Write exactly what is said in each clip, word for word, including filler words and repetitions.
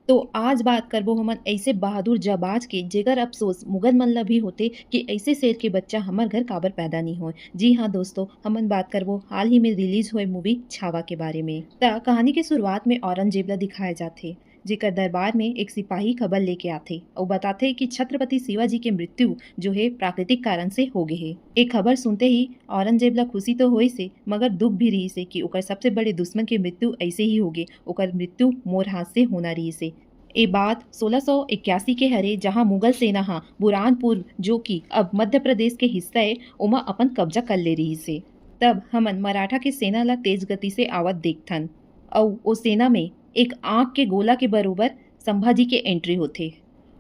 तो आज बात करबो हमन ऐसे बहादुर जाबाज के, जेकर अफसोस मुगल मन ला भी होथे कि ऐसे शेर के बच्चा हमर घर काबर पैदा नहीं होय। जी हाँ दोस्तों, हमन बात करबो हाल ही में रिलीज होए मूवी छावा के बारे में। त कहानी के शुरुआत में औरंगजेब ला दिखाए जाथे, जेकर दरबार में एक सिपाही खबर लेके आथे अउ बताथे कि छत्रपति शिवाजी के मृत्यु जो है प्राकृतिक कारण से हो गे हे। ए खबर सुनते ही औरंगजेब ला खुशी तो होइस हे, मगर दुख भी रहिस हे कि ओकर सबसे बड़े दुश्मन के मृत्यु ऐसे ही होगे, ओकर मृत्यु मोर हाथ से होना रहिस हे। ए बात सोलह सौ इक्यासी के हरे, जहां मुगल सेना हा बुरहानपुर, जो कि अब मध्य प्रदेश के हिस्सा हे, ओमा अपन कब्जा कर ले रहिस हे। तब हमन मराठा के सेना ला तेज गति से आवत देखथन, अउ ओ सेना में एक आंख के गोला के बरोबर संभाजी के एंट्री होथे,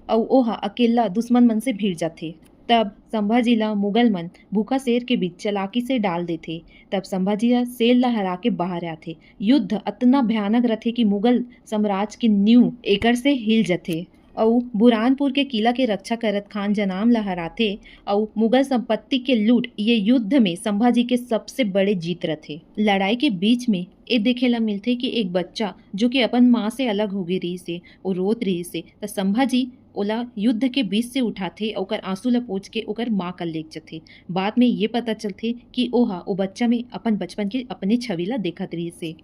अउ ओहा अकेल्ला दुश्मन मन से भिड़ जाथे। तब संभाजी ला मुगल मन भूखा शेर के बीच चालाकी से डाल देथे। तब संभाजी ह शेर ला हरा के बाहर आथे। युद्ध अतना भयानक रथे कि मुगल साम्राज्य के नींव एकर से हिल जथे, अउ बुरहानपुर के किला के रक्षा करत खान जनाम ला हराथे, अउ मुगल संपत्ति के लूट ये युद्ध में संभाजी के सबसे बड़े जीत रथे। लड़ाई के बीच में ए देखे ला मिलथे कि एक बच्चा जो कि अपन माँ से अलग हो गे रहिस हे, वो रोत रहिस हे, त संभाजी ओला युद्ध के बीच से उठाथे, ओकर आंसू ला पोंछ के ओकर माँ कर लेके जथे। बाद में ये पता चलथे कि ओहा ओ बच्चा में अपन बचपन के अपने छवि ला देखत रहिस हे।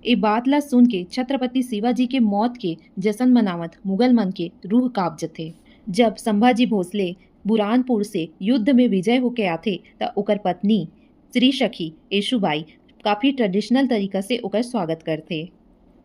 ए बात ला सुन के छत्रपति शिवाजी के मौत के जश्न मनावत मुगल मन के रूह कांप जथे। जब संभाजी भोसले बुरहानपुर से युद्ध में विजय होके आथे, त ओकर पत्नी श्री सखी येशुबाई काफी ट्रेडिशनल तरीका से ओकर स्वागत करथे।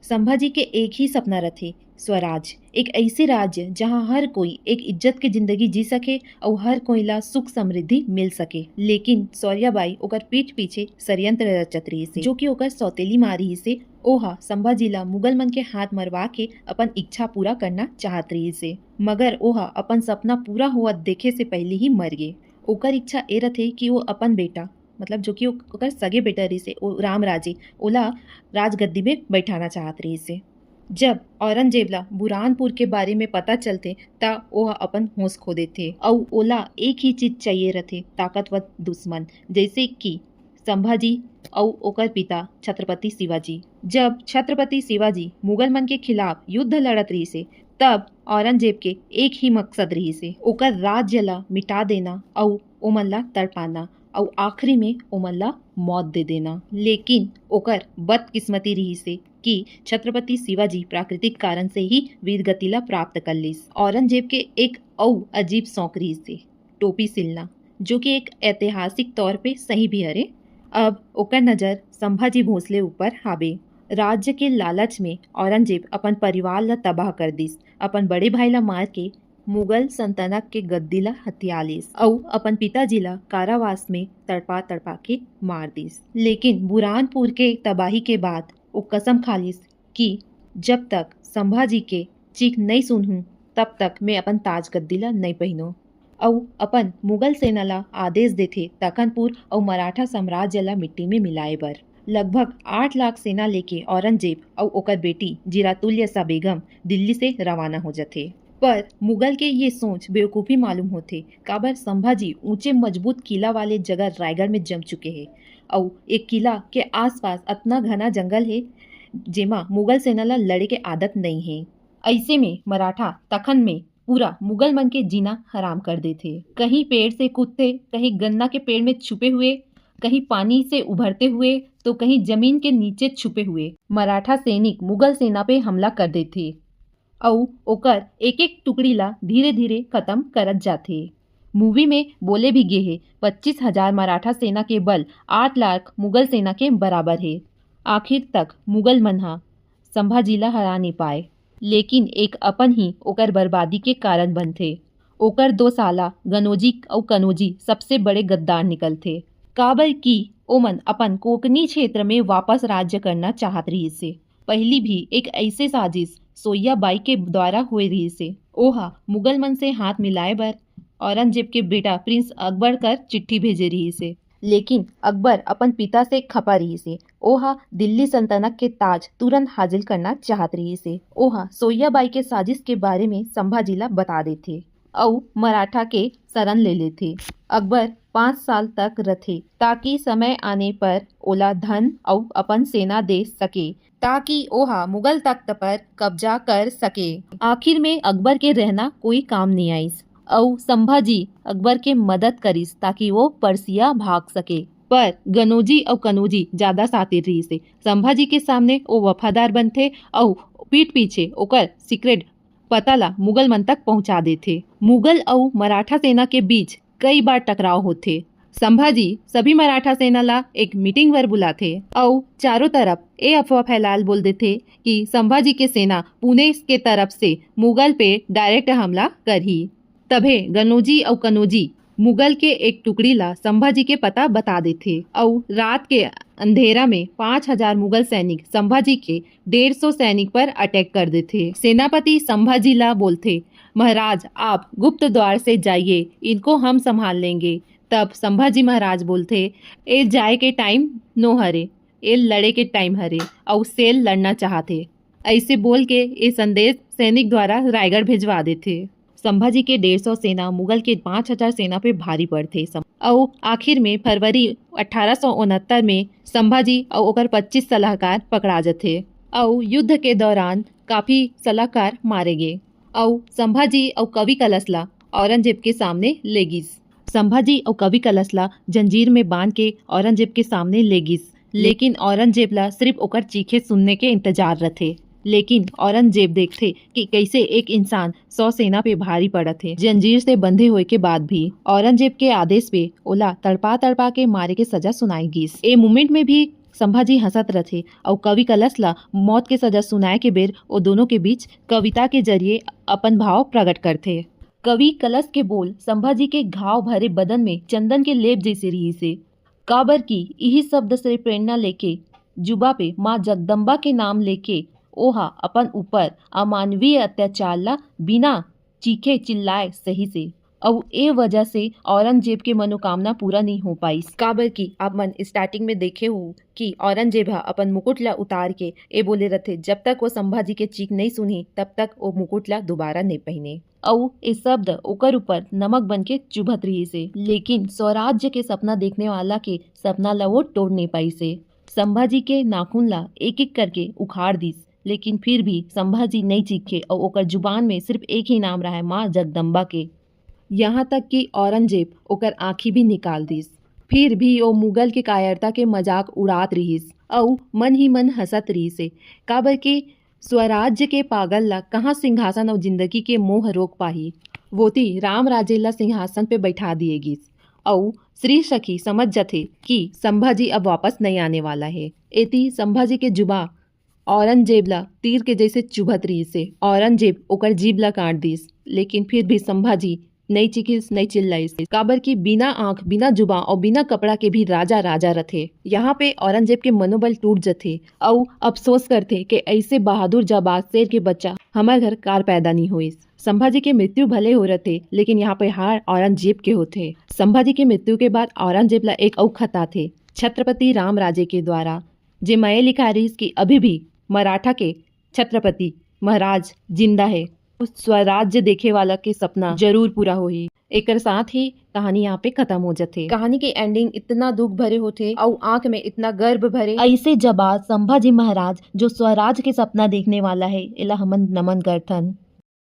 संभाजी के एक ही सपना रथे, स्वराज, एक ऐसे राज्य जहां हर कोई एक इज्जत के जिंदगी जी सके अउ हर कोई ला सुख समृद्धि मिल सके। लेकिन सौर्याबाई ओकर पीठ पीछे षड्यंत्र रचत रहिस हे, जो कि ओकर सौतेली माँ रहिस हे। ओहा संभाजी ला मुगल मन के हाथ मरवा के अपन इच्छा पूरा करना चाहत रहिस हे, मगर ओहा अपन सपना पूरा होवत देखे से पहले ही मर गे। ओकर इच्छा ए रथे कि वो अपन बेटा, मतलब जो कि ओ-, ओकर सगे बेटा रहिस हे, ओ रामराजे, ओला राजगद्दी में बैठाना चाहत रहिस हे। जब औरंगजेब ला बुरहानपुर के बारे में पता चलथे, त ओह अपन होश खो देथे अउ ओला एक ही चीज चाहिए रथे, ताकतवर दुश्मन, जैसे कि संभाजी अउ ओकर पिता छत्रपति शिवाजी। जब छत्रपति शिवाजी मुगल मन के खिलाफ युद्ध लड़त रहिस हे, तब औरंगजेब के एक ही मकसद रहिस हे, ओकर राज्य ला मिटा देना अउ ओमन ला तड़पाना अउ आखिरी में ओमन ला मौत दे देना। लेकिन ओकर बदकिस्मती रहिस हे कि छत्रपति शिवाजी प्राकृतिक कारण से ही वीरगति ला प्राप्त कर लिस। औरंगजेब के एक अउ अजीब शौक रहिस हे, टोपी सिलना, जो कि एक ऐतिहासिक तौर पे सही भी हरे। अब ओकर नजर संभाजी भोसले ऊपर हावे। राज्य के लालच में औरंगजेब अपन परिवार ला तबाह कर दिस, अपन बड़े भाई ला मार के मुगल सल्तनत के गद्दी ला हथिया लिस अउ अपन पिताजी ला कारावास में तड़पा तड़पा के मार दिस। लेकिन बुरहानपुर के तबाही के बाद वो कसम खा लिस कि जब तक संभाजी के चीख नइ सुनहूं, तब तक मैं अपन ताज गद्दी ला नइ पहिनों। अउ अपन मुगल सेना ला आदेश देथे तखनपुर अउ मराठा साम्राज्य ला मिट्टी में मिलाए बर। लगभग आठ लाख सेना लेके औरंगजेब अउ ओकर बेटी जिरातुल यसा बेगम दिल्ली से रवाना हो जथे। पर मुगल के ये सोच बेवकूफी मालूम होथे, काबर संभाजी ऊंचे मजबूत किला वाले जगह रायगढ़ में जम चुके हे, अउ एक किला के आसपास अतना घना जंगल हे, जेमा मुगल सेना ला लड़े के आदत नइ हे। ऐसे में मराठा तखन में पूरा मुगल मन के जीना हराम कर देथे। कहीं पेड़ से कूदथे, कहीं गन्ना के पेड़ में छुपे हुए, कहीं पानी से उभरते हुए, तो कहीं जमीन के नीचे छुपे हुए मराठा सैनिक मुगल सेना पे हमला कर देथे अउ ओकर एक-एक टुकड़ी ला धीरे-धीरे खत्म करत जाथे। मूवी में बोले भी गे हे, पच्चीस हजार मराठा सेना के बल आठ लाख मुगल सेना के बराबर हे। आखिर तक मुगल मन ह संभाजी ला हरा नइ पाए, लेकिन एक अपन ही ओकर बर्बादी के कारण बनथे। ओकर दो साला गनोजी अउ कनोजी सबसे बड़े गद्दार निकलथे, काबर कि ओमन अपन कोंकणी क्षेत्र में वापस राज्य करना चाहत रहिस हे। पहली भी एक ऐसे साजिश सोइया बाई के द्वारा होए रहिस हे। ओहा मुगल मन से हाथ मिलाए बर औरंगजेब के बेटा प्रिंस अकबर कर चिट्ठी भेजे रहिस हे, लेकिन अकबर अपन पिता से खपा रहिस हे। ओहा दिल्ली सल्तनत के ताज तुरंत हासिल करना चाहत रहिस हे। ओहा सोइया बाई के साजिश के बारे में संभाजी ला बता देथे। अउ मराठा के शरण ले लेथे। अकबर पाँच साल तक रथे, ताकि समय आने पर ओला धन अउ अपन सेना दे सके, ताकि ओहा मुगल तख्त पर कब्जा कर सके। आखिर में अकबर के रहना कोई काम नहीं आइस, अउ संभाजी अकबर के मदद करिस, ताकि वो पर्सिया भाग सके। पर गनोजी अउ कनोजी ज्यादा शातिर रहिस हे। संभाजी के सामने वो वफादार बनथे, अउ पीठ पीछे ओकर सीक्रेट पता ला मुगल मन तक पहुंचा देथे। मुगल अउ मराठा सेना के बीच कई बार टकराव होथे। संभाजी सभी मराठा सेना ला एक मीटिंग बर बुलाथे, अउ चारों तरफ ए अफवाह फैलाल बोल देथे कि संभाजी के सेना पुणे के तरफ से मुगल पे डायरेक्ट हमला करही। तभे गनोजी अउ कनोजी मुगल के एक टुकड़ी ला संभाजी के पता बता देथे, अउ रात के अंधेरा में पाँच हजार मुगल सैनिक संभाजी के डेढ़ सौ सैनिक पर अटैक कर देथे। सेनापति संभाजी ला बोलथे, "महाराज, आप गुप्त द्वार से जाइए, इनको हम संभाल लेंगे।" तब संभाजी महाराज बोलथे, "ए जाए के टाइम नो हरे, ए लड़े के टाइम हरे, अउ शेर लड़ना चाहथे।" ऐसे बोल के ए संदेश सैनिक द्वारा रायगढ़ भेजवा देथे। संभाजी के डेढ़ सौ सेना मुगल के पाँच हजार सेना पे भारी पड़थे। सं-, अउ आखिर में फरवरी अठारह सौ उनहत्तर में संभाजी अउ ओकर पच्चीस सलाहकार पकड़ा जथे, अउ युद्ध के दौरान काफी सलाहकार मारे गे, अउ संभाजी अउ कवि कलश ला औरंगजेब के सामने ले गिस। संभाजी अउ कवि कलश ला जंजीर में बांध के औरंगजेब के सामने ले गिस, लेकिन औरंगजेब ला सिर्फ ओकर चीखे सुनने के इंतजार रथे। लेकिन औरंगजेब देखथे कि कैसे एक इंसान सौ सेना पे भारी पड़त हे। जंजीर से बंधे होए के बाद भी औरंगजेब के आदेश पे ओला तड़पा तड़पा के मारे के सजा सुनाई गिस। ए मोमेंट में भी संभाजी हंसत रथे, अउ कवि कलश ला मौत के सजा सुनाए के बेर ओ दोनों के बीच कविता के जरिए अपन भाव प्रकट करथे। कवि कलश के बोल संभाजी के घाव भरे बदन में चंदन के लेप जैसे रहिस हे। काबर कि इही शब्द से प्रेरणा लेके जुबा पे माँ जगदम्बा के नाम लेके ओहा अपन ऊपर अमानवीय अत्याचार ला बिना चीखे चिल्लाए सहिस हे। अउ ए वजह से औरंगजेब के मनोकामना पूरा नहीं हो पाइस। काबर कि आप मन स्टार्टिंग में देखे हो कि औरंगजेब ह अपन मुकुट ला उतार के ए बोले रथे, जब तक वो संभाजी के चीख नहीं सुनी, तब तक वो मुकुट ला दोबारा नहीं पहने। अउ ए शब्द ओकर ऊपर नमक बन के चुभत रहिस हे। लेकिन स्वराज्य के सपना देखने वाला के सपना ला वो तोड़ नहीं पाइस हे। संभाजी के नाखून ला एक एक करके उखाड़ दिस, लेकिन फिर भी संभाजी नहीं चीखे अउ ओकर जुबान में सिर्फ एक ही नाम रहे, माँ जगदम्बा के। यहाँ तक कि औरंगजेब ओकर आँखी भी निकाल दिस। फिर भी ओ मुगल के कायरता के मजाक उड़ात रिहिस अउ मन ही मन हंसत रिहिस हे, काबर के स्वराज्य के पागल ला कहाँ सिंहासन अउ जिंदगी के मोह रोक पाही। वोती राम राजे ला सिंहासन पे बैठा दिए गिस अउ स्त्री सखी समझ जथे कि संभाजी अब वापस नहीं आने वाला हे। एती संभाजी के जुबा औरंगजेब ला तीर के जैसे चुभत रिहिस हे। औरंगजेब ओकर जीभ ला काट दिस, लेकिन फिर भी संभाजी नई चीखिस, नई चिल्लाइस, काबर कि बिना आंख, बिना जुबान और बिना कपड़ा के भी राजा राजा रथे। यहाँ पे औरंगजेब के मनोबल टूट जथे अउ अफसोस करथे कि ऐसे बहादुर जाबाज शेर के बच्चा हमर घर कार पैदा नहीं होइस। संभाजी के मृत्यु भले हो रथे, लेकिन यहाँ पे हार औरंगजेब के होथे। संभाजी के मृत्यु के बाद औरंगजेब ला एक अउ खत आथे छत्रपति राम राजे के द्वारा, जे मये लिखा रहिस कि अभी भी मराठा के छत्रपति महाराज जिंदा हे। उस स्वराज्य देखे वाला के सपना जरूर पूरा होही। एकर साथ ही कहानी यहाँ पे खत्म हो जथे। कहानी के एंडिंग इतना दुख भरे होथे अउ आंख में इतना गर्व भरे। ऐसे जबाज संभाजी महाराज जो स्वराज के सपना देखने वाला हे, एला हमन नमन करथन।